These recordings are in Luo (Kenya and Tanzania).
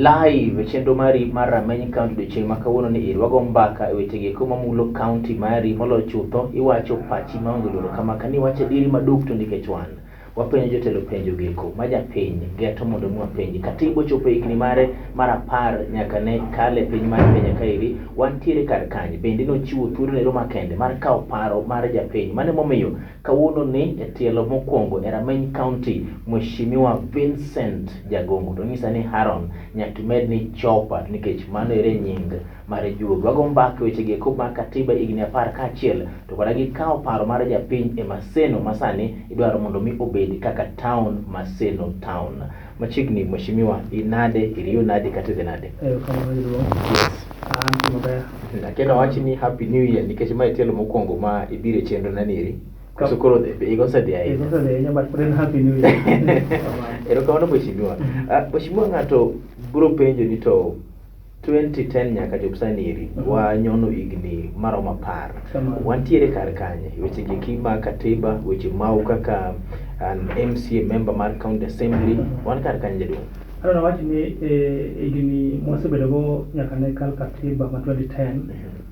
Live e chenro mari mar Rameny County odiochieng' ma kawuono ni iri wago mbaka e weche gieko mamulo county mari moloyo chutho iwacho pachi maonge luoro kama ka ni iwacho adieri maduk to nikech wan wapenjo jotelo penjo geko ma japiny geto mondo mi wapenji. Katiba ochopo e higni mare mar 10 nyaka ne kale piny mar Kenya kaeri, wantiere kar kanye? Bende nochiwo thuolo nero makende mar kawo paro mar japiny. Mano emomiyo kawuono ni e tielo mokwongo e Rameny County, Mheshimiwa Vincent Jagongo to nyisa ni Haron nyaka imed ni Chopa nikech mano ere nying mar juogi. Wago mbaka weche gi eko mag katiba higni 11 to koda gi kawo paro mar japiny e Maseno masani idwaro mondo mi obed kaka town Maseno town. Machiegni Mheshimiwa, inade, iriyo nade kata idhi nade? Erokamano jaduong'. Yes. An maber. Akeno wach ni happy new year nikech mae tielo mokwongo ma ibiro e chenro na niri. Koso koro higa osedhi ahinya. Higa osedhi ahinya but pod en happy new year. Erokamano Mheshimiwa. Mheshimiwa ng'ato biro penjo ni to 2010 nyaka chop sani eri wanyono higni maromo 10. Wantiere kar kanye? Weche gi eki mag katiba, weche mau kaka an MCA member mar County Assembly, wan kar kanye jaduong'? Adwaro wach ni higni mwasebedo go nyaka ne kal katiba ma 2010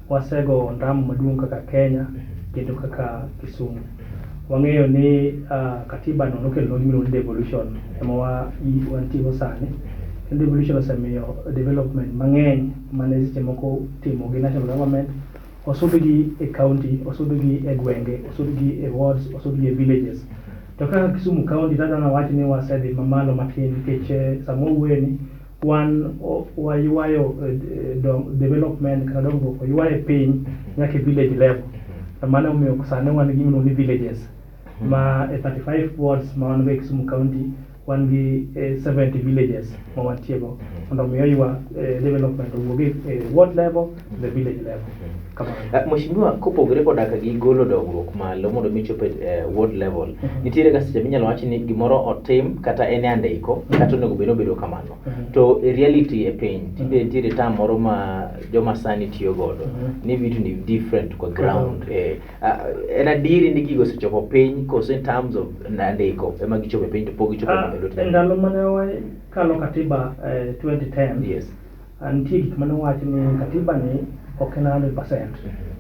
wasego ondamo maduong' kaka Kenya kendo kaka Kisumu. Wang'eyo ni katiba no nokelonwa gima iluongo ni devolution ema wantie go sani. Kendo devolution osemiyo development mang'eny mane seche moko timo gi national government osudgi e county, osudgi e gwenge, osudgi e wards, osudgi e villages. To kaka Kisumu county tadwa wach ni wasedhi mamalo matin nikech sama wawuoye ni wan waywayo development kata dongruok oywaye piny nyaka e village level. To mano omiyo sani wan gi gima iluongo ni villages ma e 35 wards ma wan go e Kisumu county wan gi 70 villages ma wantie go mondo mi oywa development owuog e ward level to the village level. Kamano. Mheshimiwa, kopogore koda ka gi golo dongruok malo mondo mi chop e ward level, nitiere ga seche minyalo wach ni gimoro otim kata en e andiko kata onego bed ni obedo kamano. To e reality e piny tinde nitiere term moro ma joma sani tiyo godo ni vitu ni different kwa ground. En adieri ni gigo osechopo piny koso in terms of andiko ema gichopo e piny to pok gichopo e lwet E ndalo mane wakalo katiba 2010, Yes. Nitie gik mane owach ni katiba ni ok en 100%.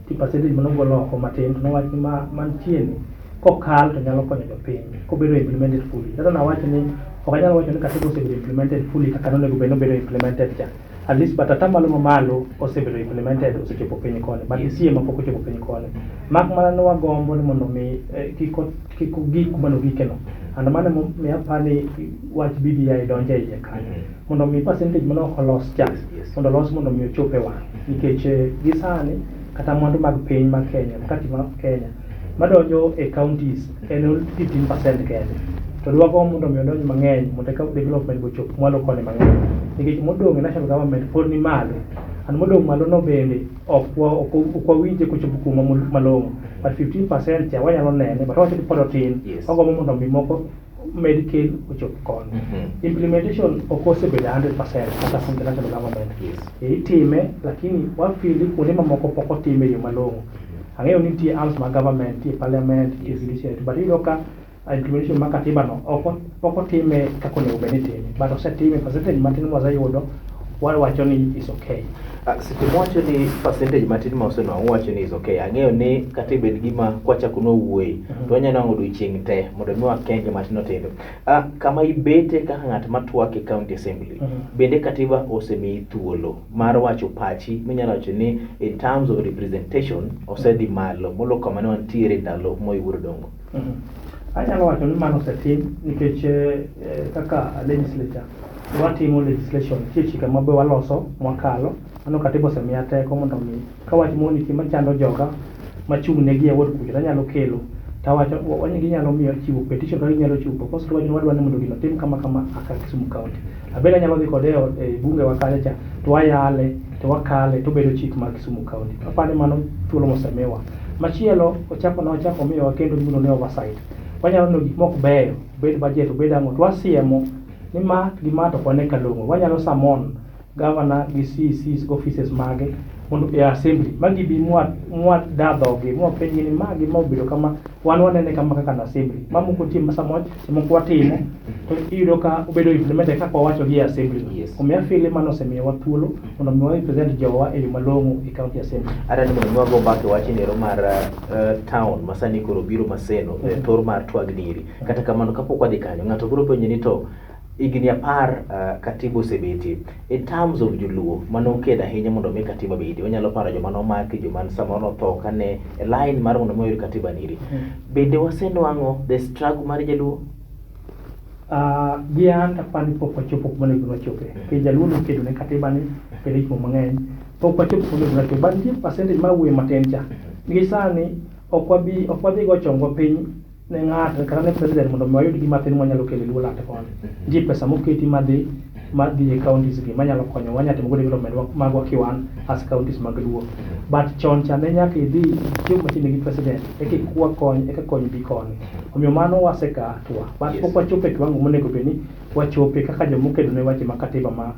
Nitie percentage mane ogol oko matin to nowach ni mantie ni kokal to nyalo konyo jopiny kobedo implemented fully. Kata nawach ni ok anyal wacho ni katiba osebedo implemented fully kaka nonego bed ni obedo implemented cha. At least but atamalo mamalo osebedo implemented osechopo piny koni but nitie mapok ochopo piny koni. Mak mana ni wagombo ni mondo mi kik ogik kuma nogike no. And mano emomiyo aparo ni wach BBI donjo e iye kanyo. Mondo mi percentage mane ok olos cha mondo olos mondo mi ochop e wang'e. Nikech gi sani kata mwandu mag piny mar Kenya, katiba mar Kenya madonjo e counties en 15% kende. To dwagomb mondo mi odonj mang'eny mondo eka development be ochop mwalo koni mang'eny. Nikech modong' e national government pod ni malo. And modong' malo no bende ok wawinje kochopo kuma malong'o. But 15% cha wanyalo nene but wawacho ni pod otin. Wagombo mondo mi moko med kel ochop koni. Implementation ok osebedo 100% kata from the national government. Itime lakini wa feel ni kuonde mamoko pok otime e yo malong'o. Ang'eyo ni nitie arms mag government, nitie parliament, nitie judiciary, but iyudo ka implementation mar katiba no pok otime kaka onego bed ni itime. But osetime, percentage matin mwaseyudo wawacho ni is okay. Seche mwacho ni percentage matin ma osenwang'o uwacho ni is okay. Ang'eyo ni kata ibed gima kwachako nwawuoye to wanyalo nwang'o odiochieng' te mondo mi wakenge matindo tindo. Kama ibete kaka ng'at matwak e county assembly, bende katiba osemiyi thuolo mar wacho pachi minyalo wacho ni in terms of representation osedhi malo molo kama ne wantiere ndalo Moi Wuod Odongo? Anyalo wacho ni mano osetim nikech kaka legislature watimo legislation, nitie chike ma be waloso mwakalo. Mano katiba osemiya teko mondo mi ka wach moro nitie machando joga machung' negi e ward kucho tanyalo kelo tawacho ginyalo miyo chiwo petition kata ginyalo chiwo proposal to wacho ni wadwa ni mondo gino otim kama kama aka Kisumu County. Abende anyalo dhi kode e bunge wa kacha cha to wayale to wakale to obedo chik mar Kisumu County. Aparo ni mano thuolo mosemiwa. Machielo ochako nochako omiyowa kendo gimiluongo ni oversight. Wanyalo neno gik mok beyo, obed budget obed ang'o to wasiemo ni ma gi ma to ok wane ka long'o. Wanyalo summon governor gi CECs gi offices mage Mondo e assembly ma gibi mwa da dhogi mwa penjgi ni ma gi ma obedo kama wan wanene kama kaka na assembly ma moko nitie ma samoro moko watimo to iyudo ka obedo implemented kaka wawacho gi e assembly no. Omiyo afili mano osemiyowa thuolo mondo mi wa represent jowa e yo malong'o e county assembly. Adwa ni mondo mi wago mbaka e wach nero mar town ma sani koro biro Maseno e thor mar twagni eri. Kata kamano kapok wadhi kanyo, ng'ato biro penjo ni to higni 10 katiba osebetie. In terms of joluo manokedo ahinya mondo mi katiba bedie, wanyalo paro joma nomaki, joma samoro notho kane e line mar mondo mi oyud katiba niri. Bende wasenwang'o the struggle mar jaluo? Gi an to apani pok wachopo kuma onego wachope. Nikech jaluo nokedo ne katiba ni kendo higni mang'eny. Pok wachopo kuma onego wachope. But nitie percentage mar wuoyo matin cha. Nikech sani ok wabi ok wadhi go chongwa piny ne ng'ato kata ne president mondo mi wayud gima tin mwanyalo kelo e Luo Land koni. Nitie pesa moketi madhi e counties gi manyalo konyo wanyalo timo go development magwa kiwan as counties mag Luo. But chon cha ne nyaka idhi ichop machiegni gi president eka ikwa kony eka kony bi koni. Omiyo mano waseka hatua. But pok wachopo e kiwango monego bed ni wachope kaka jomokedo ne weche mag katiba ma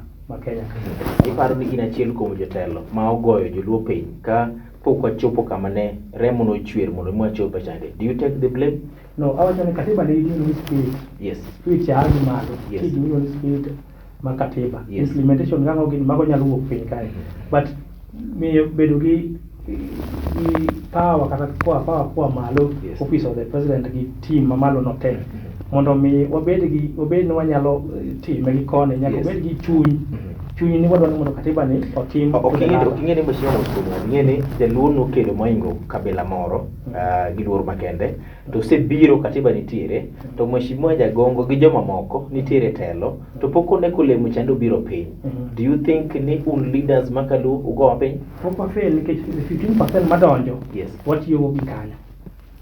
Kenya ka. Iparo ni in achiel kuom jotelo ma ogoyo joluo piny ka pok wachopo kama ne remo nochwer mondo mi wachop e chande. Do you take the blame? No, awacho ni katiba nigi gima iluongo ni spirit. Spirit cha a gi malo. Nitie gima iluongo ni spirit mar katiba. Implementation gang'o gini mago nyalo wuok piny kae. But miyo bedo gi power kata koa power koa malo office of the president gi team mamalo no te mondo mi wabed gi wabed ni wanyalo time gi koni nyaka wabed gi chuny chuny ni wadwaro ni mondo katiba ni otim Ok ing'e ni mheshimiwa mos kuom ng'ato ing'e ni jaluo nokedo mohingo kabila moro gi luor makende to osebiro katiba nitiere to mheshimiwa Jagongo gi joma moko nitiere telo to pok oneko lemo chande obiro piny. Do you think ni un leaders makaluo ugowa piny? Pok wa fail nikech 15% madonjo watiyogo gi kanyo.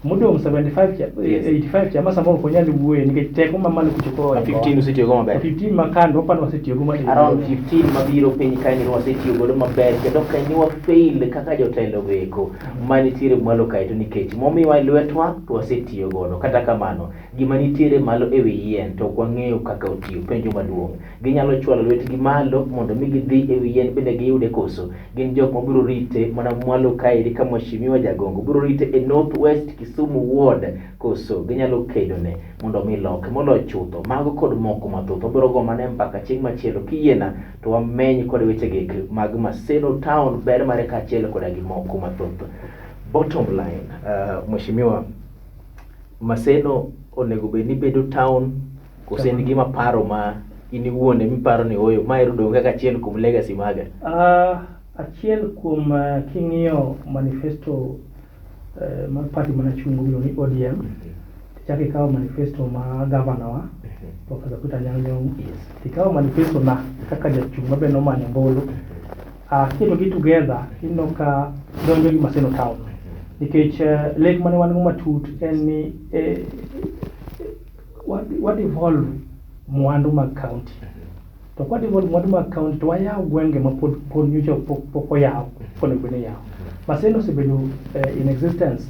Modong' 75 cha, 85 cha ma samoro ok wanyal wuoye nikech teko mamalo kucho koro Ma 15 usetiyogo maber. 15 ma kando waparo wasetiyogo maber. Around 15 mabiro piny kae ni wasetiyo godo maber kendo ok en ni wa fail kaka jotelo go eko manitiere mwalo kae to nikech momiwa e lwetwa to wasetiyo godo. Kata kamano gima nitiere malo e wi yien to ok wang'eyo kaka otiyo. Penjo maduong', ginyalo chwalo lwetgi malo mondo mi gidhi e wi yien bende giyude koso? Gin jok mabiro rite mana mwalo kaeri ka Mheshimiwa Jagongo biro rite e North West Kisumu Ward koso ginyalo kedone mondo mi loke moloyo chutho mago kod moko mathoth wabiro go mana e mbaka chieng' machielo kiyiena to wameny kod weche gi mag Maseno Town ber mare kaachiel koda gi moko mathoth. Bottom line, Mheshimiwa, Maseno onego bed ni bedo town koso en gima paro ma in iwuon emiparo ni oyo ma ero odong' kaka achiel kuom legacy maga? Achiel kuom king'iyo manifesto mar party manachungo miluongo ni ODM, tichako ikawo manifesto ma gavana wa Professor Peter Anyang' Nyong'o, tikawo manifesto na kaka jachung' mabe nomanyo ombulu, kiketo gi together ineno ka donjo gi Maseno Town. Nikech lek mane wan go matut en ni wa devolve mwandu mag county. To kwa devolve mwandu mag county to wayaw gwenge ma pod nyocha pok oyaw, onego bed ni iyawo. Maseno osebedo in existence.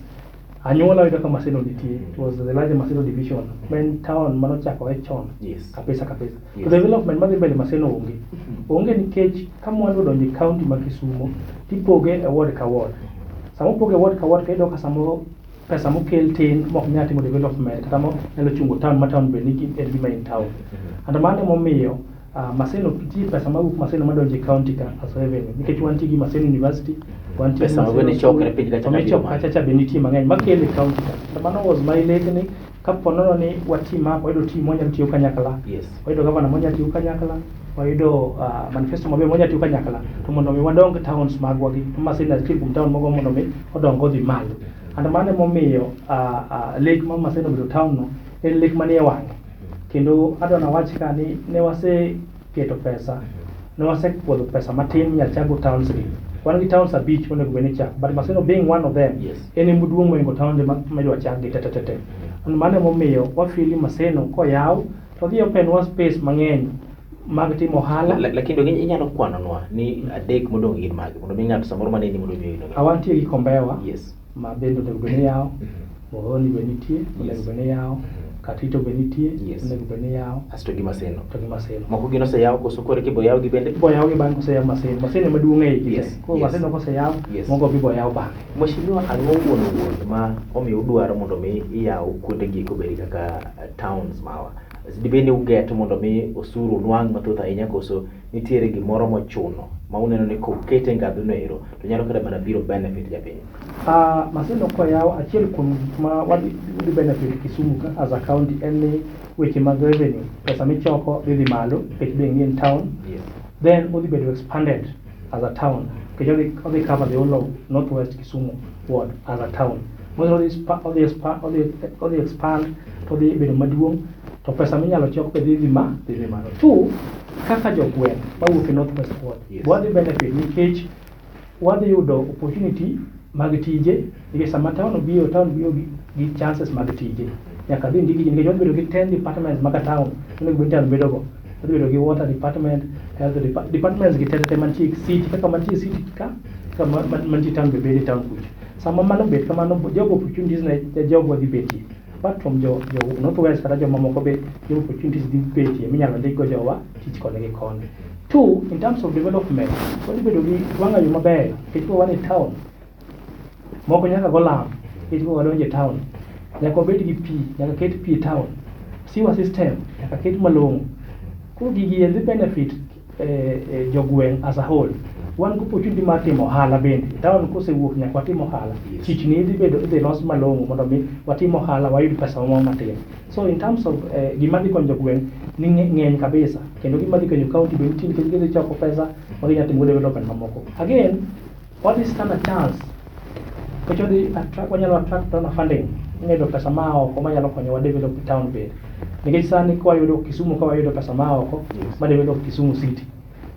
Anyuola yudo ka Maseno nitie. It was the larger Maseno division. Ma en town manochakore chon. Kabisa kabisa. To development madhi mbele Maseno onge. Onge nikech ka mwandu odonjo e county ma Kisumo, tipoge e ward ka ward. Sama opoge e ward ka ward, tiyudo ka samoro pesa mokel tin mok nyal timo development kata mo nyalo chungo town ma town bed ni en gima in town. And mano emomiyo Maseno nitie pesa mawuok Maseno madonjo e county ka as revenue nikech wantie gi Maseno University, wantie gi Pesa ma Maseno bende School, chokre piny kacha to kabiro michoko malo. kacha cha be nitie mang'eny makelo e county ka. To mano was my lekni kapo nono ni wa team up, wayudo team mwanyalo tiyo kanyakla. Wayudo gavana mwanyalo tiyo kanyakla, wayudo manifesto maber mwanyalo tiyo kanyakla to mondo mi wadong towns magwa gi Maseno achiel kuom town magwa mondo mi odong odhi malo. And mano emomiyo lek mar Maseno bedo town no en lek manie wang'e. Kendo adwa nawach ka ni ne waseketo pesa, ne wasepuodho pesa matin minyal chakgo towns gi. Wan gi towns 5 monego bed ni ichako, but Maseno being one of them, en ema oduong' mohingo taonde ma idwa chak gi te te te. And mano emomiyo wa feel ni Maseno koyaw to dhi open wa space mang'eny mag timo ohala. Lakini donge inyalo kwanonwa ni 3 modong' gin mage mondo mi ng'ato samoro maneni mondo mi oyud ong'e. Awantie gi Kombewa ma bende onego bed ni yawo, Muhoroni be nitie, onego bed ni yawo. Katito be nitie, onego bed ni yaw. Asto gi Maseno. To gi Maseno. Moko gin oseyaw koso koro eka ibo yawgi bende? Ibo yawgi bang' koseyaw Maseno. Maseno ema duong' e igi te. Koro Maseno koseyaw, moko be ibo yaw bang'e. Mheshimiwa, ang'o wuon wuon ma omiyo udwaro mondo mi iyaw kuonde gi eko obed kaka towns mawa? Dibed ni ugeto mondo mi osuru unwang' mathoth ahinya koso nitiere gimoro mochuno ma uneno ni kokete e ngadhu no ero to nyalo kata mana biro benefit japiny? Maseno koyaw, achiel kuom gik ma wadhi benefit Kisumu ka as a county en ni weche mag revenue, pesa michoko dhi dhi malo nikech be en town. Then odhi bedo expanded as a town nikech odhi cover the whole of Northwest Kisumu ward as a town. Manyiso ni odhi expand to odhi bedo maduong' to pesa minyalo chok be dhi dhi malo. Two, kaka jogweng' mawuok e Northwest ward, wadhi benefit nikech wadhi yudo opportunity mag tije nikech sama town obiro, town biro gi chances mag tije. Nyaka dhi ndiki ji nikech wadhi bedo gi 10 departments maka town onego bed ni town bedo go. Wadhi bedo gi water department, health departments gi te te mantie e city kaka mantie e city ka kaka mantie e town be bedo e town kucha. Sama mano bet kamano, job opportunities ne jogwa dhi betie. Apart from jo Northwest kata jomamoko be job opportunities dhi betie minyalo ndik go jowa tich koni gi koni. Two, in terms of development, wadhi bedo gi wang'ayo mabeyo nikech koro wan e town. Moko nyaka go lam nikech koro wadonjo e town. Nyaka wabed gi pi, nyaka ket pi e town. Sewer system nyaka ket malong'o. Koro gigi dhi benefit jogweng' as a whole. Wan gi opportunity mar timo ohala bende. Town kosewuok nyaka watim ohala. Chichni idhi bedo idhi los malong'o mondo mi watim ohala wayud pesa moro matin. So in terms of gima dhi konyo jogweng' ni ng'eny kabisa. Kendo gima dhi konyo county be nitie nikech gidhi choko pesa ma ginyalo timo go development mamoko. Again, wadhi stand a chance nikech wadhi attract, wanyalo attract donor funding. Wanyalo yudo pesa maa oko manyalo konyowa develop town bende. Nikech sani kwayudo Kisumu ka wayudo pesa maa oko ma develop Kisumu city.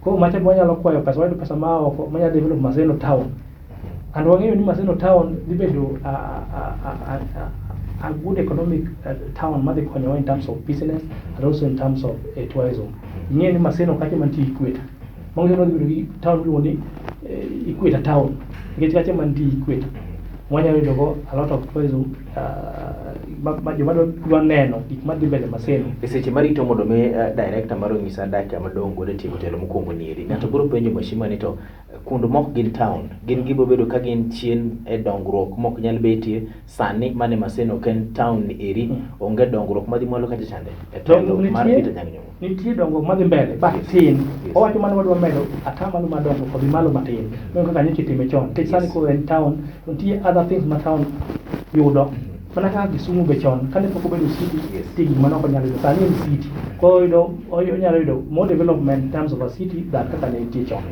Koro macha be wanyalo kwayo pesa, wayudo pesa maa oko manyalo develop Maseno town. And wang'eyo ni Maseno town dhi bedo a good economic town madhi konyowa in terms of business and also in terms of tourism. Ing'eyo ni Maseno kacha mantie Equator. Manyiso ni wadhi bedo gi town miluongo ni Equator town. Nikech kacha mantie Equator. Wanyalo yudo go a lot of tourism ma joma dwa neno gik madhi mbele Maseno. E seche marito mondo mi director mar onyisa dakika madong' godo tieko telo mokwongo ni eri. Ng'ato biro penjo mheshimiwa ni to kuond mok gin town, gin gibiro bedo ka gin chien e dongruok mok nyal betie sani mane Maseno ok en town eri, onge dongruok madhi mwalo kacha chande e telo mar Peter Anyang' Nyong'o. Nitie dongruok madhi mbele but tin. Owacho mana wadwa medo atamalo mar dongruok odhi malo matin. Mano kaka nyocha itime chon. Nikech sani koro en town, to nitie other things ma town yudo. Mana kaka Kisumu be chon, kane pok obedo city, nitie gik mane ok onyal yudo. Sani en city. Koro onyalo yudo more development in terms of a city than kaka ne entie chon.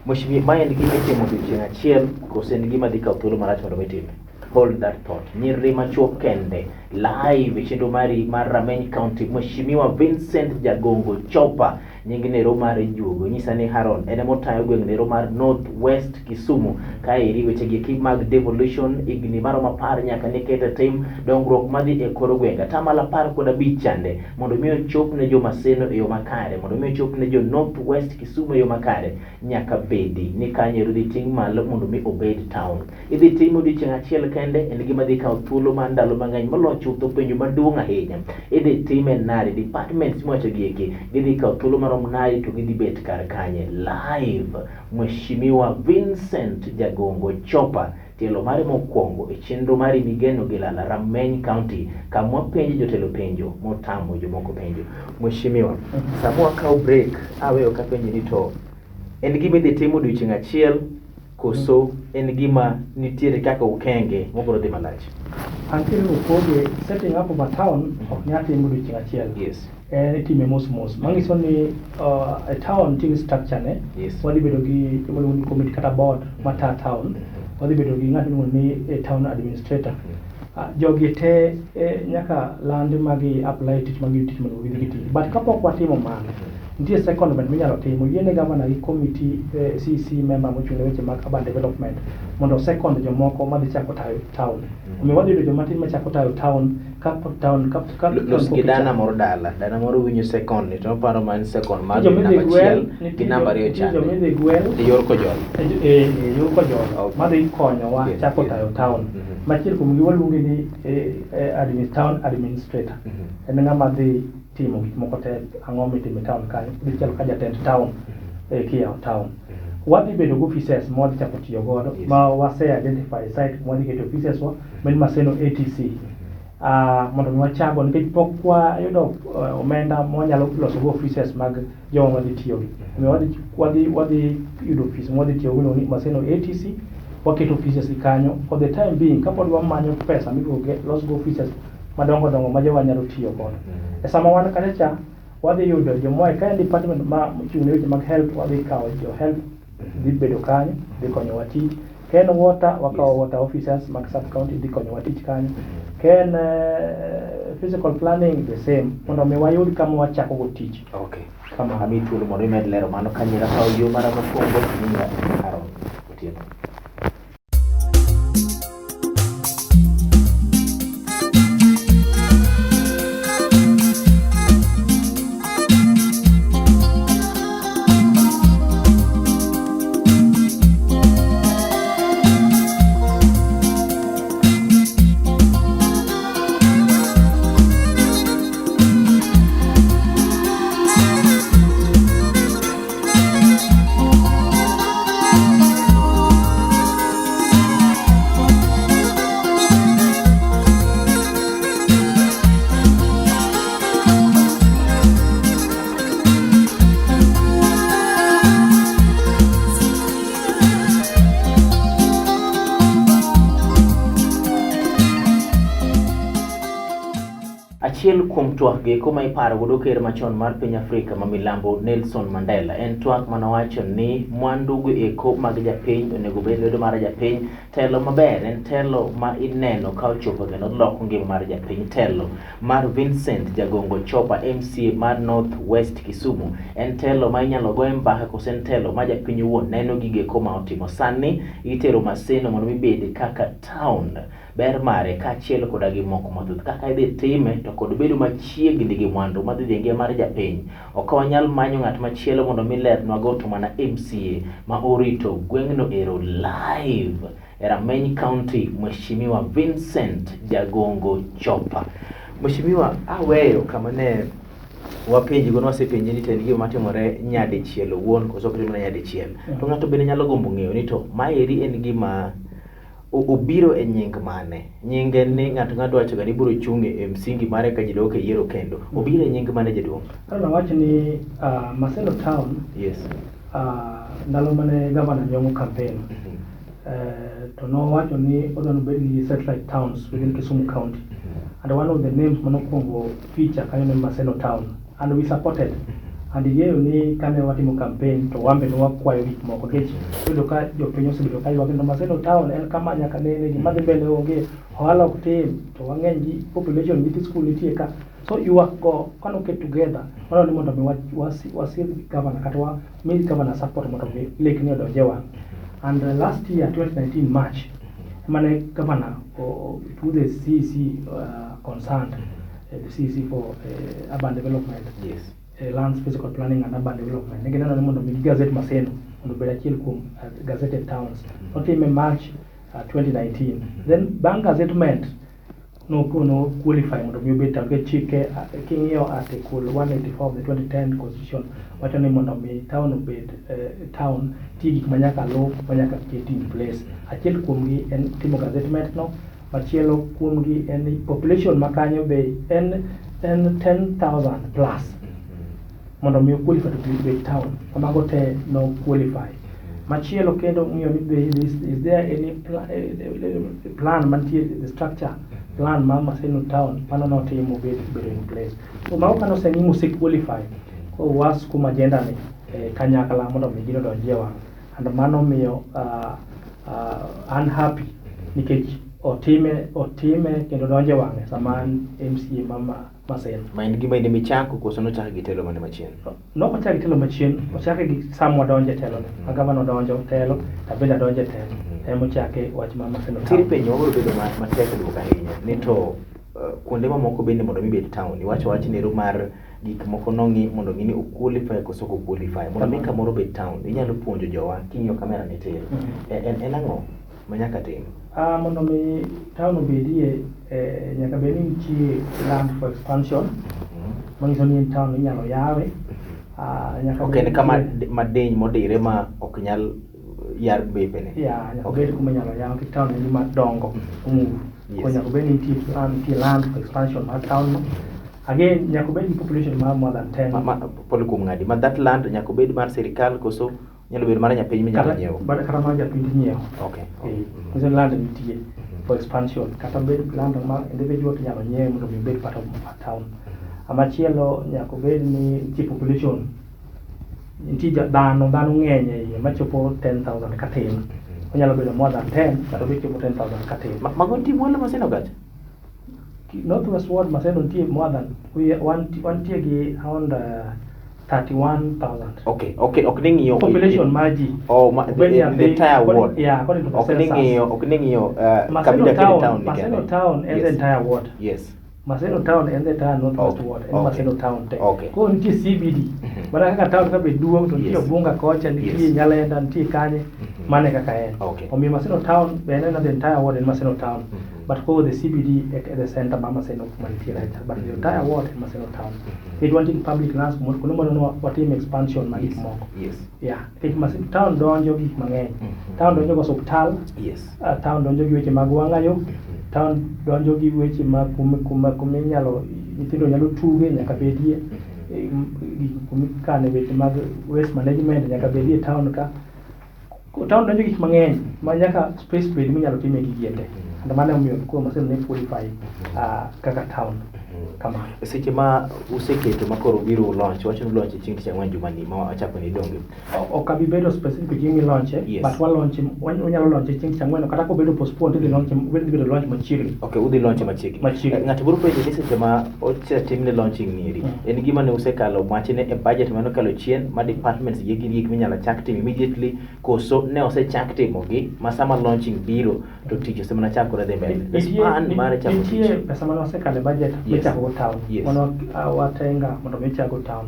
Mheshimiwa, ma en gima itimo odiochieng' achiel koso en gima dhi kawo thuolo malach mondo mi time? Hold that thought. Nyiri machuok kende live e chenro mari mar Rameny County. Mheshimiwa Vincent Jagongo Chopa nying nero mar juogo nyisa ni Haron en ema otayo gweng' nero mar North West Kisumu. Kaeri weche gi eki mag devolution higni maromo 10 nyaka ne ket e tim dongruok madhi e kor gwenge atamalo 15 chande mondo mi ochop ne jo Maseno e yo makare, mondo mi ochop ne jo North West Kisumu e yo makare, nyaka bedi ni kanyo ero dhi ting' malo mondo mi obed town. Idhi time odiochieng' achiel kende en gima dhi kawo thuolo mar ndalo mang'eny moloyo chutho penjo maduong' ahinya. Idhi time nade? Departments miwacho gi eki gidhi kawo thuolo marom nade to gidhi bet kar kanye? Live Mheshimiwa Vincent Jagongo Chopa tielo mare mokwongo e chenro mari migeno gi lala Rameny County kama wapenjo jotelo penjo motamo jomoko penjo. Mheshimiwa, sama wakawo break aweyo kapenji ni to en gima idhi tim odiochieng' achiel koso en gima nitiere kaka okenge mobiro dhi malach? Antiere opoge, setting up of a town ok nyal tim odiochieng' achiel. En itime mos mos. Manyiso ni e town nitie gi structure ne. Wadhi bedo gi gima iluongo ni committee kata board mata town. Wadhi bedo gi ng'at miluongo ni town administrator. Jogi te nyaka landi magi apply tich magi tich mondo gidhi giti. But kapok watimo mano, nitie secondment minyalo timo. Yiene governor gi committee CC member mochung' ne weche mag urban development mondo second jomoko madhi chako tayo town. Omiyo wadhi yudo joma tin machako tayo town Kapok town kap Los town gi pok dana ichako. moro dala. Dana moro winjo second ni to oparo ma en second mar Nitie namba joma idhi gwel, achiel gi nitie namba ariyo nitie chande. joma idhi gwel E yor Kojolo. e yor Kojolo Okay. madhi konyowa chako tayo town. Machiel kuomgi waluonge ni town administrator. En ng'ama dhi timo gik moko te, ang'o mitimo e town kanyo, odhi chalo ka jatend town kiyawo town. Wadhi bedo gi offices ma wadhi chako tiyo godo ma wase identify site ma wadhi keto offices wa ma en Maseno ATC. Mondo mi wachago nikech pok wayudo omenda ma wanyalo loso go offices mag joma wadhi tiyo gi. Omiyo wadhi yudo ofis ma wadhi tiyo go iluongo ni Maseno ATC, waketo offices gi kanyo for the time being kapod wamanyo pesa mibiro los go offices madongo dongo ma jowa nyalo tiyo godo. E sama wan kacha cha, wadhi yudo jomoa ka en department ma ochung' ne weche mag health, wadhi kawo jo health dhi bedo kanyo, dhi konyowa tich. Ka en water, wakawo water officers mag sub county dhi konyowa tich kanyo. Ka en physical planning the same, mondo mi wayud kama wachako go tich. Okay. Kamano. Amiyi thuolo mondo imed lero mano ka nyira kawo yo mara mokwongo nyinga Aaron Otieno. Achiel kuom twak gi eko ma iparo godo ker machon mar piny Afrika ma milambo Nelson Mandela en twak manowacho ni mwandu go eko mag japiny onego bed lwedo mar japiny. Telo maber en telo ma ineno ka ochopo kendo loko ngima mar japiny. Telo mar Vincent Jagongo Chopa MCA mar North West Kisumu en telo ma inyalo goye mbaka koso en telo ma japiny owuon neno gigo eko ma otimo. Sani itero Maseno mondo mi bed kaka town. Ber mare kaachiel koda gi moko mathoth kaka idhi time to kod bedo machiegni gi mwandu madhi dhi e ngima mar japiny. Ok wanyal manyo ng'at machielo mondo mi lernwago to mana MCA ma orito gweng'no ero live e Rameny County, Mheshimiwa Vincent Jagongo Chopa. Mheshimiwa, aweyo kama ne wapenji go, nwasepenji ni to en gima matimore nyadichiel owuon koso ok timre nyadichiel. To ng'ato bende nyalo gombo ng'eyo ni to maeri en gima obiro e nying mane? Nying en ni ng'ato ng'ato wacho ga ni ibiro chung' e msingi mare ka ji dok e yiero kendo. Obiro e nying mane jaduong'? Koro nawach ni Maseno town ndalo mane gavana Nyong'o campaign to nowacho ni odwa nobed gi satellite towns within Kisumu County. And one of the names manokwongo feature kanyo ne Maseno town and we supported. And ing'eyo ni kane watimo campaign to wan be ne wakwayo gik moko nikech iyudo ka jopiny osebedo ka ywak ni Maseno town en kama nyaka nene gima dhi mbele onge, ohala ok tim, to wang'eny gi population nyithi skul nitie ka. So ywak go kanoket together, waneno ni mondo mi wasir governor kata wami governor support mondo mi lekni odonj e wang'. And last year 2019 March mane governor through the CEC concerned, the CEC for urban development, lands physical planning and urban development, ne gineno ni mondo mi gazette Maseno mondo obed achiel kuom gazetted towns. Notime March 2019. Then bang' gazettement no qualify mondo mi obed town nikech chike king'iyo article 184 of the 2010 constitution wacho ni mondo mi town obed town nitie gik ma nyaka luw ma nyaka ket in place. Achiel kuomgi en timo gazettement no, machielo kuomgi en ni population ma kanyo be en 10,000 plus mondo mi qualify to be town. Mago te no qualify. Machielo kendo ng'iyo ni be is there any plan mantie the structure plan mar Maseno town mano notimo bedo in place. So mago kane oseng'i mose qualify koro wasukuma agenda ni kanyakla mondo mi gino odonj e wang'. And mano miyo an happy nikech otime kendo donjo e wang'e sama an MCA ma Maseno. Ma en gima in emichako koso nochak gi telo mane machien? Nok ochak gi telo machien, ochake gi sama wadonjo e telo ni. Ma gavana odonjo telo, to abende adonjo e telo. Ema ochake wach mar Maseno Nitiere town. penjo mabiro bedo matek duoko ahinya ni to Kuonde mamoko bende mondo mi bed town. Iwacho wach nero mar gik moko nong'i mondo ng'i ni o qualify koso ok o qualify. Mondo mi kamoro bed town, inyalo puonjo jowa king'iyo kamera ni tir. En ang'o ma nyaka tim? Mondo mi town obedie, nyaka bed ni nitie land for expansion, manyiso ni en town inyalo yawe. Nyaka Ok bed en kama nitie- madiny modire ma ok nyal yar bepene. Yeah, nyaka bed kuma inyalo yaw nikech town en gima dongo, move. Koro nyaka bed ni nitie plan, nitie land for expansion mar town no. Again, nyaka obed gi population mar more than 10. Ma, pole kuom ng'adi. Ma that land nyaka obed mar sirikal koso nyalo bedo mar nyapiny minyalo Kata, nyiewo. kata mar japiny nyiewo. Okay. Nyiso ni land nitie for expansion. Kata bed land ma individual to inyalo nyiewe mondo mi obed part of a town. Machielo nyaka obed ni nitie population, nitie dhano ng'eny e iye machopo 10,000 katin. Onyalo bedo more than 10, but obed chopo 10,000 katin. Mago nitie mwalo Maseno kacha? North West Ward Maseno nitie more than wantie gi around 31,000. Okay, ok ni ng'iyo Population mar ji. Oh, ma, Obed the nyathi- entire ward. Yeah, according to the Ok ni census. ng'iyo, ok ni ng'iyo Maseno kabila kende town, town ni Maseno kende. town and the entire ward. Maseno town and the entire North West ward en Maseno town te. Koro nitie CBD. Mana kaka town ka be duong' to nitie Obunga kocha, nitie Nyalenda, nitie kanye, mano e kaka en. Omiyo Maseno town be en the entire ward en Maseno town. But koro the CBD e the center mar Maseno kuma nitie right, but the entire ward en Maseno town. Nikech wantie gi public lands kuonde mwaneno watim expansion mag gik moko. Yeah, nikech Maseno town donjo gi gik mang'eny. Town donjo gi osuptal, town donjo gi weche mag wang'ayo, town donjo gi weche mag kuma inyalo nyithindo nyalo tuge nyaka bedie, gik kuma ikane weche mag waste management nyaka bedie e town ka. Town donjo gi gik mang'eny ma nyaka space bed minyalo time gigi te. And mano emomiyo koro Maseno ne qualify kaka town. Kamano. Seche ma useketo ma koro ubiro launch, wacho ni launch chieng' tich ang'wen jumani ma wachako ni donge. Ok abi bedo specific chieng' milaunche, but wa launch, wanyalo launche chieng' tich ang'wen, kata kobedo postpone tidhi launche, idhi bedo launch machiegni. Okay, udhi launch machiegni. Machiegni. Ng'ato biro penjo ni seche ma osetimne launching ni eri, en gima ne usekalo wachne e budget mane okalo chien ma departments gi gin gik minyalo chak timo immediately koso ne osechak timogi ma sama launching biro to tich osemana chakore dhi mbele. The span mar chako Nitie tich. pesa mane wasekalo e budget michako go town. Mane watenga mondo mi ochak go town.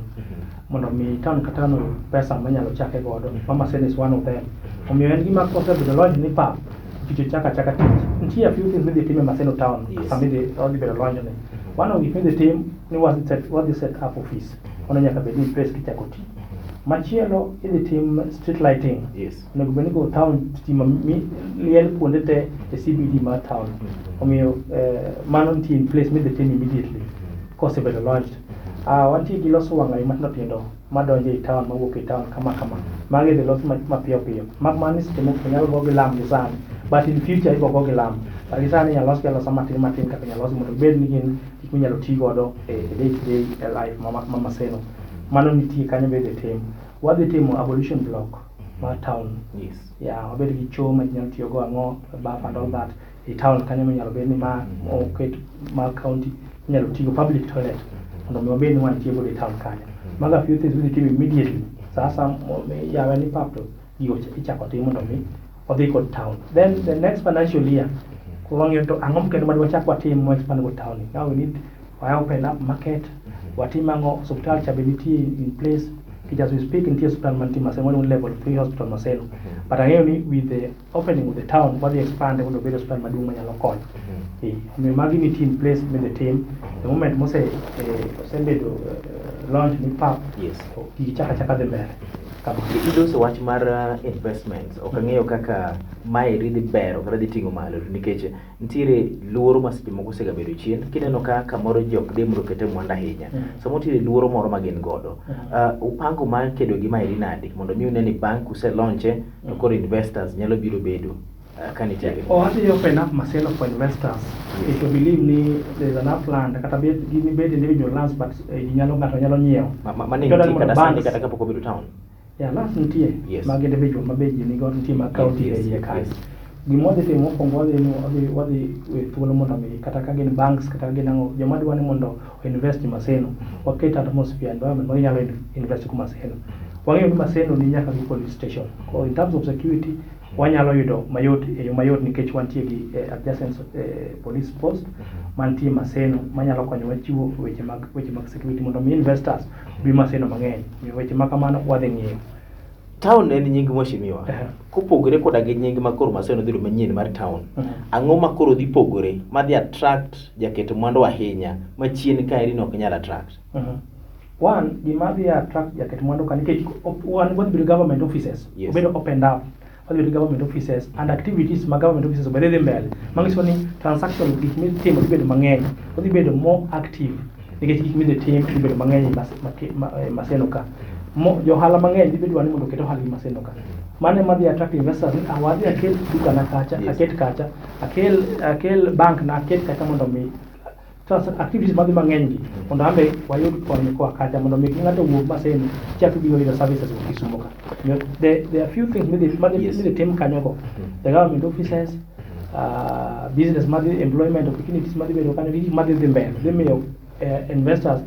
Mondo mi town ka town oyud pesa manyalo chake godo. Ma Maseno is one of them. Omiyo en gima kosebedo launch ni pap, tich ochako achaka tich. Nitie a few things midhi tim e Maseno town sama odhi bedo launch ni. One of gik midhi tim ni wadhi set up office. Mano nyaka bed ni in place kichako tich. Machielo idhi tim street lighting. Onego bed ni go town stima liel kuonde te e CBD mar town. Omiyo mano nitie in place midhi tim immediately kosebedo launched. Wantie gi loso wang'ayo matindo tindo madonjo ei town mawuok ei town kama kama. Magi idhi los mapiyo piyo. Mak mana ni seche moko nyalo go gi lam gi sani. But in future ibo go gi lam. But gi sani inyalo losgi alosa matin matin kaka inyalo losgi mondo gibed ni gin gik minyalo ti godo e day to day life ma Maseno. Mano nitie kanyo be idhi tim. Wadhi timo ablution block mar town. Yeah, wabed gi choo ma ji nyalo tiyogo ang'o, bath and all that. E town kanyo minyalo bed ni ma oket mar county inyalo tigo public toilet mondo mi wabed ni wantie godo e town kanyo. Mago a few things midhi tim immediately. Sa asaya miyawe ni pap to gigo ichako tim mondo mi odhi kod town. Then the next financial year, koro wang'iyo to ang'o kendo ma dwachak watim ma expand go town ni. Now we need wa open up market, watim ang'o, osiptal cha be nitie in place. Nikech as we speak nitie osiptal mantie Maseno, waluongo ni level 3 hospital Maseno. But ang'eyo ni with the opening of the town, wadhi expand mondo obed osiptal maduong' manyalo konyo. Omiyo magi nitie in place midhi tim. The moment mose osebedo launch ni pap, to gigi chako achaka dhi mbele. Kamano. Iloso wach mar investments. Ok ang'eyo kaka maeri dhi bero kata dhi ting'o malo nikech nitiere luoro ma seche moko osegabedo chien. Kineno ka kamoro ji ok dhi mondo okete mwandu ahinya. Samoro nitiere luoro moro ma gin godo. Upango mar kedo gi maeri nade mondo mi une ni bang' kuse launche to koro investors nyalo biro bedo ka nitiere. Wadhi open up Maseno for investors. If you believe ni there is enough land, kata bed gin bed individual lands, but ji nyalo ng'ato nyalo nyiewo. Mane Jordan nitie mondo kata sani banks. Kata kapok obedo town. Yeah, lands nitie mag individual ma be ji nigo, nitie mag county e iye kanyo. Gima wadhi timo mokwongo wadhi ni wadhi we thuolo mondo mi kata ka gin banks kata ka gin ang'o joma dwa ni mondo invest e Maseno, waket atmosphere environment ma ginyalo invest go Maseno. Wang'eyo ni Maseno ni nyaka gi police station. Koro in terms of security, Wanyalo yudo mayot e yo mayot nikech wantie gi adjacent police post mantie Maseno manyalo konyowa chiwo weche mag security mondo mi investors bi Maseno mang'eny. Omiyo weche ma kamano wadhi ng'iyo. Town en nying mheshimiwa. Kopogore koda gi nying ma koro Maseno dhi yudo manyien mar town. Ang'o ma koro dhi pogore madhi attract jaket mwandu ahinya ma chien kaeri ne ok nyal attract? One, gima dhi attract jaket mwandu ka nikech wan wadhi bedo government offices. Obedo opened up. Wadhi bedo government offices and activities ma government offices obed dhi mbele. Manyiso ni transaction, gik mitimo dhi bedo mang'eny. Odhi bedo more active nikech gik midhi tim dhi bedo mang'eny e Maseno ka. Johala mang'eny dhi bedo ni mondo oket ohala gi Maseno ka. Mano ema dhi attract investors ni ah, wadhi akel duka na kacha, aket kacha, akel bank na aket kacha mondo mi activities madhi mang'eny gi mondo ambe wayud kony koa kacha mondo mi ng'ato owuog Maseno chak biro yudo services go Kisumo ka. There are few things midhi midhi tim kanyo go. The government offices, business madhi, employment opportunities madhi bedo kanyo gi gik madhi dhi mbele dhi miyo investors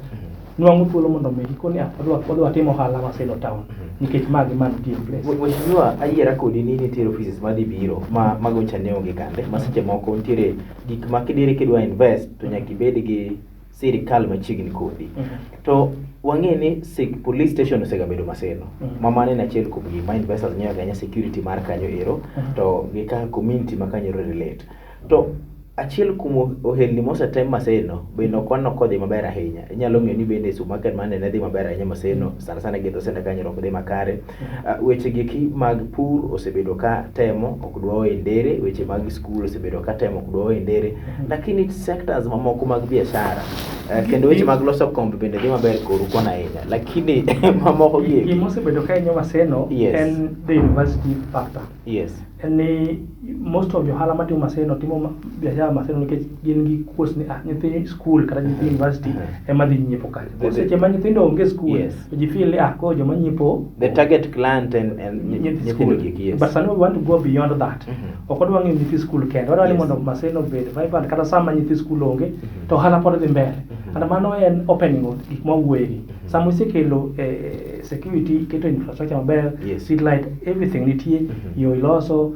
nwang'o thuolo mondo mi gikoni ah, wadwa timo ohala Maseno town nikech ma gi ma nitie in place. Mheshimiwa, ayiera kodi ni nitiere offices madhi biro ma mago cha ne onge kande ma seche moko nitiere gik ma kidiri kidwa invest to nyaka ibed gi sirikal machiegni kodi. To wang'e ni police station osegabedo Maseno. Ma mano en achiel kuom gik ma investors ng'iyo ahinya, security mar kanyo ero to gi kaka community ma kanyo ero relate. To achiel kuom ohelni mosetem Maseno bende ok waneno kodhi maber ahinya. Inyalo ng'eyo ni bende supermarket mane ne dhi maber ahinya Maseno, sana sana gi dho senda kanyo ok dhi makare. Weche giki mag pur osebedo ka temo ok dwa e ndere, weche mag skul osebedo ka temo ok dwa e ndere, lakini sectors mamoko mag biashara kendo weche mag loso kombe bende dhi maber koru kona ahinya, lakini mamoko gi eki. Gima osebedo ka hinyo Maseno en the university factor. En ni most of johala matimo Maseno timo biashara Maseno nikech gin gi course ni ah, nyithi school kata nyithi university ema dhi nyiepo kacha. Koro seche ma nyithindo onge school to ji feel ni ah, koro joma nyiepo The target client en nyithi nyithindo school. gi eki, yes. But sani we want to go beyond that. Ok wadwa ng'iyo nyithi school kende. Wadwa ni mondo Maseno obed vibrant kata sama nyithi school onge to ohala pod dhi mbele. And mano en opening of gik mawuoye gi. Sama isekelo security, iketo infrastructure maber, street light, everything nitie, yo iloso,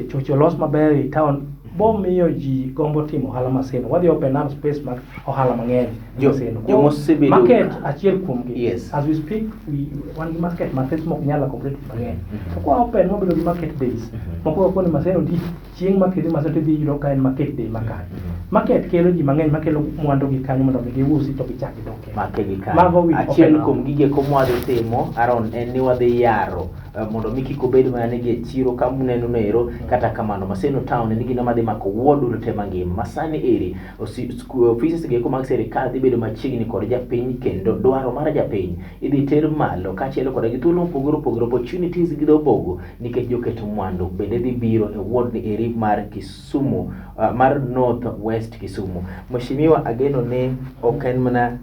chocho olos maber e town, bomiyo ji gombo timo ohala Maseno. Wadhi open up space mag ohala mang'eny Maseno. Joma osebedo- Market achiel kuom gi. As we speak, we wan gi market mathis mok nyal accommodate mang'eny. To kwa open wabedo gi market days. Moko wakoni Maseno nitie chieng' ma kidhi Maseno tidhi yudo ka en market day makare. Market kelo ji mang'eny makelo mwandu gi kanyo mondo mi giusi to gichak gidok kendo. Make gi kanyo. Mago we Achiel open up. kuom gige ko mwadhi timo Aaron en ni wadhi yaro mondo mi kik obed mana ni gi e chiro ka muneno no ero. Kata kamano Maseno town en gino madhi mako ward duto te mangima masani eri offices gi eko mag sirikal dhi bedo machiegni kod japiny kendo dwaro mar japiny idhi ter malo kaachiel koda gi thuolo mopogore opogore, opportunities gi dho bogo nikech joket mwandu bende dhi biro e ward ni eri mar Kisumu, mar North West Kisumu. Mheshimiwa, ageno ni ok en mana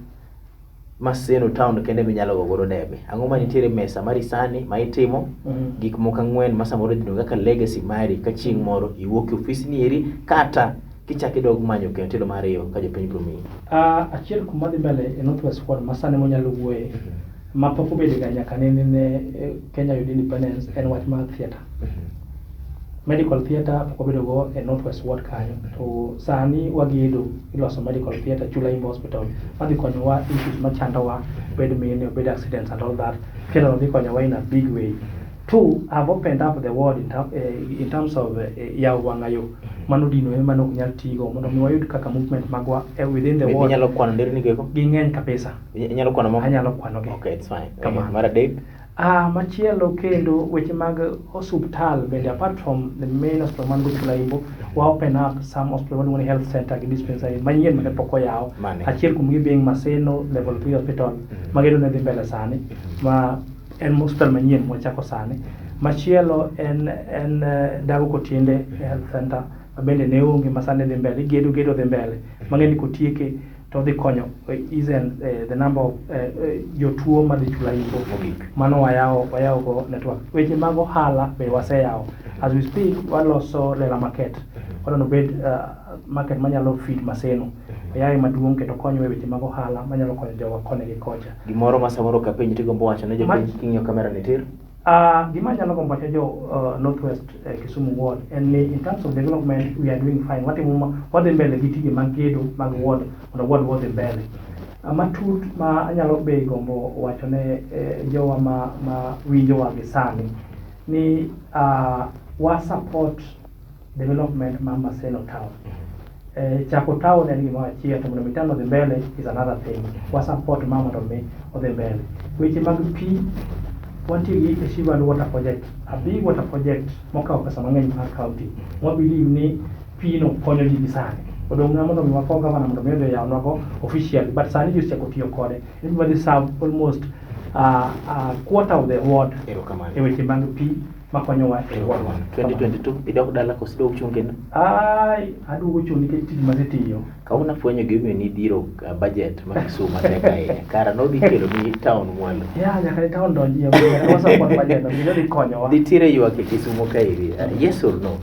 Maseno town kende minyalo go godo debe. Ang'o ma nitiere e mesa mari sani ma itimo? Gik moko ang'wen ma samoro idhi kaka legacy mari ka chieng' moro iwuok e ofis ni eri kata kichak idog manyo kendo telo mar ariyo ka jopiny biro miyi. Achiel kuom madhi mbele e North West Ward ma sani mwanyalo wuoye ma pok obedo ga nyaka nene Kenya yud independence en wach mar theatre. Medical theatre pok obedo go e North West Ward kanyo to sani wagedo iloso medical theatre Chula Imbo Hospital madhi konyowa issues machandowa, obed mine, obed accidents and all that. Theatre no dhi konyowa in a big way. Two, I've opened up the ward in terms of yawo wang'ayo mano dinore mane ok nyal tigo mondo mi wayud kaka movement magwa within the ward. Inyalo kwano nderni go eko? Ging'eny kabisa. Inyalo kwano moko? Anyalo kwanogi. Okay, it's fine. Kamano. Mar adek? Machielo kendo weche mag osuptal bende, apart from the main hospital man go Chula Imbo, wa open up some hospital waluongo ni health center gi dispensary manyien mane pok oyaw. Mane? Achiel kuom gi being Maseno level 3 hospital magedo ne dhi mbele sani ma en hospital manyien mwachako sani. Machielo en Dago Kotiende Health Center ma bende ne onge ma sani dhi mbele, igedo gedo dhi mbele. Mang'e ni kotieke to odhi konyo ease the number of jotuo madhi Chula Imbo. Mogik. Mano wayawo go network. Weche mag ohala be waseyawo. As we speak, waloso Lela Market. Wadwa nobed market manyalo feed Maseno. Oyawe maduong' kendo konyowa e weche mag ohala manyalo konyo jowa koni gi kocha. Gimoro ma samoro kapenji tigombo wacho ne jopiny king'iyo kamera ni tir? Gima anyalo gombo wacho jo Northwest Kisumu Ward en ni in terms of development we are doing fine. Watimo wadhi mbele gi tije mag gedo mag ward mondo ward odhi mbele. Matut ma anyalo be gombo wacho ne jowa ma winjowa gi sani ni wa support development mar Maseno town. Chako town en gimoro achiel to mondo mi town odhi mbele is another thing. Wa support ma mondo mi odhi mbele. Weche mag pi wantie gi Eshivan water project, a big water project mokawo pesa mang'eny mar county. Wa believe ni pi no konyo ji gi sani. Odong' na mondo mi wakow gavana mondo mi odhi oyawnwa go officially but sani ji osechako tiyo kode. En gima dhi serve almost a quarter of the ward Erokamano. e weche mag pi makonyowa e ward wa. 2022 idok dala koso idok chung' kendo? Ai, aduogo chung' nikech tich masetiyo. Kawuono afwenyo gimomiyo nidhiro budget ma Kisumu matek ahinya. Kara nodhi kelo ni town mwalo. Yeah, nyaka ne town donji, nyaka wa support budget no, nikech odhi konyowa. Nitiere ywak e Kisumu kaeri. Yes or no?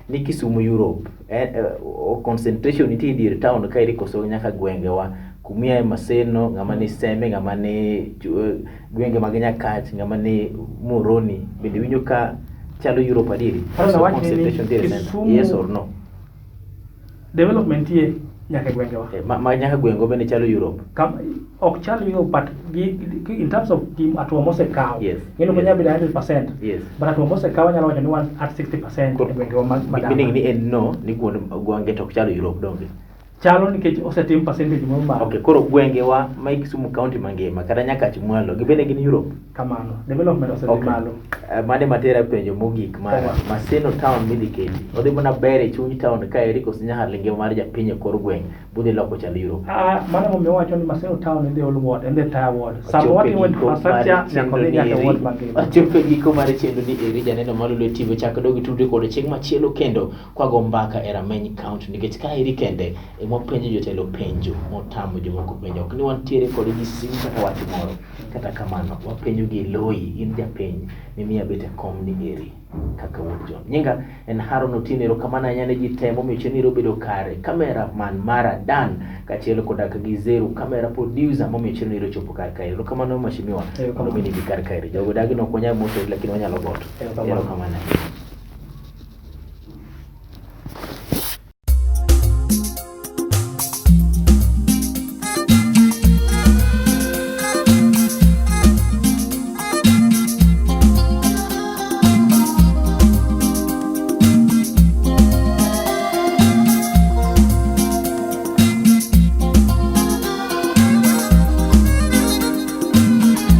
Ni Kisumu Europe concentration nitie e dier town kaeri koso nyaka gwengewa kumiaye Maseno, ng'ama ni Seme, ng'ama ni gwenge mag Nyakach, ng'ama ni Muhoroni bende winjo ka chalo Europe adieri? Koro So nawach ni concentration nitiere e center. Kisumu Yes or no? Development nitie nyaka e gwengewa. Ma nyaka gwengego bende chalo Europe. Kam, ok chal Europe but gi, in terms of gi hatua mosekaw. Ng'eno yes. Bedo 100%. But hatua mosekaw anyalo wacho ni wan at 60% e gwengewa ma dala. Meaning ni en no ni gwenge to ok chalo Europe donge? Chalo nikech osetim percentage moro malo. Okay, koro gwengewa ma Kisumu County mangima kata Nyakach mwalo gibende gin Europe? Kamano, development osedhi malo. Mane matera penjo mogik mar Maseno town midhi keti. Odhi mana ber e chuny town kaeri koso nyaka ngima mar japiny e kor gweng' budhi loko chal Europe. Mano momiyo wacho ni Maseno town en the whole ward, en the entire ward. Sama watimo infrastructure nyaka odhi nyaka e ward mangima. Wachopo e giko mar chenro ni eri janeno mar Lolwe TV chak dog itudri kod chieng' machielo kendo kwago mbaka e Rameny County nikech ka eri kende ema wapenjo jotelo penjo motamo jomoko penjo. Ok ni wantiere kod gi simu kata wach moro. Kata kamano wapenjo gi loyi in japiny mimiya bet e kom ni eri kaka wuod John. Nyinga en Haron Otieno, erokamano ahinya ne ji te momiyo chenro obedo kare. Camera man mara Dan kaachiel koda ka gi Zeru camera producer momiyo chenro ero ochopo kar kae. Erokamano mheshimiwa mondo mi nibi kar kae. Jogo dagi nok wanyal moso lakini wanyalo goto. Erokamano ahinya.